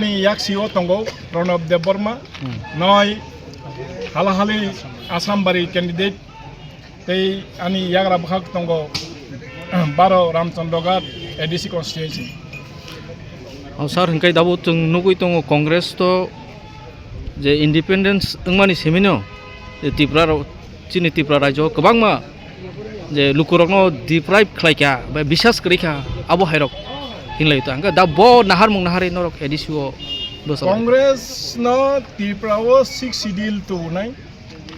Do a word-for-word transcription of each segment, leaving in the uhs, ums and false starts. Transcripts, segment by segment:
Yaksi o tongo Pranab Debbarma, Hmm. noi halahali Assam bari candidate, tei ani yagra bwkhak tongo Baro Ramchandra Ghat A D C constituency. O sir, hingkai dabo chwng nugwi tongo Congress to je independence wngmani simino je Tripura rok, chini Tripura rajyo kwbangma je lukurokno deprive khlai kha, ba bisas kwrwi kha, abo hairok hinlai ta. Hingke da bo naharmung naharwi norok A D C o bwsa Congress no Tripura o sixth schedule tubunai,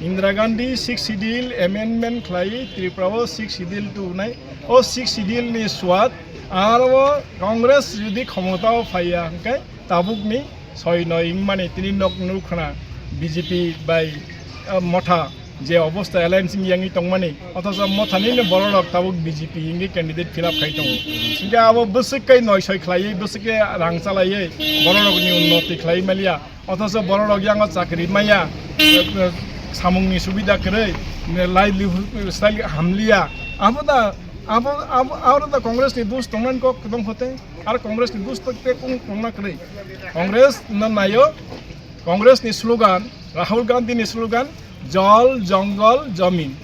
Indira Gandhi sixth schedule amendment khlai Tripura o sixth schedule tubunai, o sixth schedule ni swat aro Congress jodi khomota o phaiya hingke tabuk ni soi noi wngmani tini nok nukhna B J P bai, ah, motha je obosta alliance wngwi yangwi tongmani, othocho mothani no bororok tabuk B J P wngwi candidate fill up khai tongo. Hingke abo bwswk kai noi soi khlaiwi, bwswk ke rang chalaiwi bororokni unnoti khlai maliya, othocho bororok yango chakri maya, eh, eh, samungni subida kwrwi, livelihood style hamliya. Abo da, abo, abo, aro da Congress ni dos tongmani kok tong khote, ar Congress ni dos tong te kung tongna kwrwi. Congress no nayo, Congress ni slogan, Rahul Gandhi ni slogan, "Jol, Jongol, Jomin."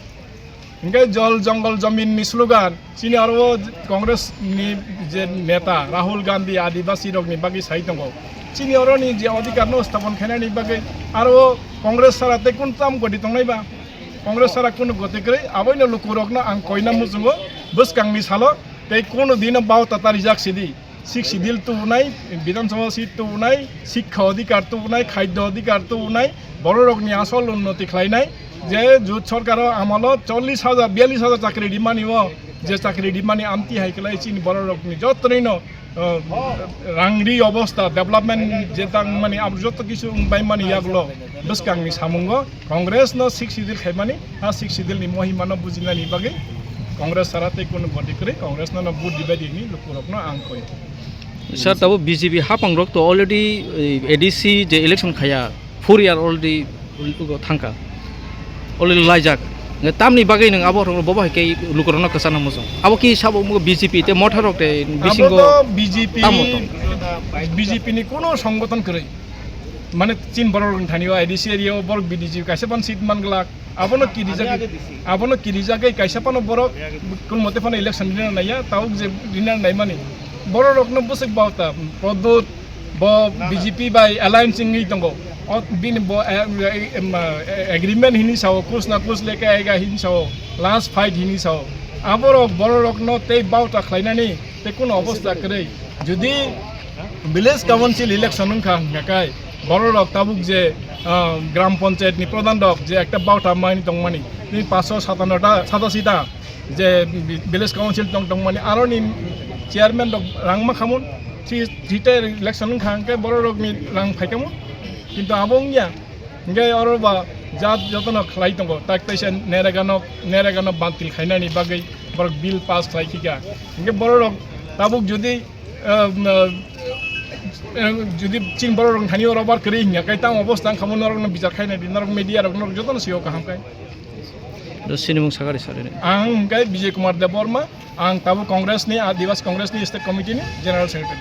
Hingke Jol, Jongol, Jomin ni slogan, chini aro Congress ni je neta Rahul Gandhi Adibasi rok ni bagwi sai tongo. Chini oro ni je adhikar no sthapon khainani bagwi aro Congress sara tei kun tam goti tongnai ba? Congress sara kunu goti kwrwi, aboino lukurok no ang koina muchungo bwskang ni salo tei kunu dino bao tata rijak sidi. Sixth Schedule tubunai, Bidhan Sabha seat tubunai, Sikha Adhikar tubunai, Khadya Adhikar tubunai, bororokni asol unnoti khlainai, je jut sorkaro amolo chollish hajar, biyallish hajar chakri rimani o, je chakri rimani amtwi hai khlai chini bororokni jotono, uh, rangri obosta, development je tangmani abo joto kisu wngbaimani yagulo bwskangni samungo Congress no sixth schedule khaimani, a sixth schedule ni mohima no bujinani bagwi Congress sara tei kunu goti kwrwi Congress no, no vote dibai di ni lukurok no ang koi. Sir, tabo B J P hapang rok to already, eh, A D C je election khaya, four year already thangka. Already laijak. Nge tamni bagwi nang abo rok bobo hai kai lukurok no kwchana mujung. Abo ki sabo mo B J P te motha rok te bisingo Abo to B J P, tamo to. B J P ni kunu songgoton kwrwi. Mane chin borok rok thani o A D C area o borok B D G kaisa ban seat man glak. Abono kirijak, abono kirijak kaisa pano borok kun mote pano election rina naiya, tauk je rina naimani. Borok rokno bwswk bauta, Pradyot bo B J P bai alliance wngwi tongo. O bini bo, eh, eh, em, eh, agreement hini sao, kus na kus leke aega hini sao, last fight hini sao. Aborok borok rokno tei bauta khlainani tei kuno obostha kwrwi. Jodi village council election wngkha hingkha kai, borok rok tabuk je, ah, gram panchayat ni pradhan rok je ekta bauta mani tongmani, tini paanch sho satanno ta, satashi ta je village council tong tongmani, aro ni chairman rok rang ma khamun, three, three ta election wngkha hingkhe borok rok ni rang phaikamun, kintu abo wngya. Hingke oro ba jat jotono khlai tongo, tak teisa nerega no, nerega no bantil khainani bagwi borok bill pass khlai khika. Hingke borok rok tabuk jodi, eh, eh, jodi chini borok rok thani oro bar kwrwi hingya, kai tamo obostha wngkha mo norok no bichar khainai di, norok media rok norok jotono sio kaham kai. Do sinimung sakari sari ni. Ang hingke Bijay Kumar Debbarma, ang tabuk Congress ni, Adivasi Congress ni State Committee ni General Secretary.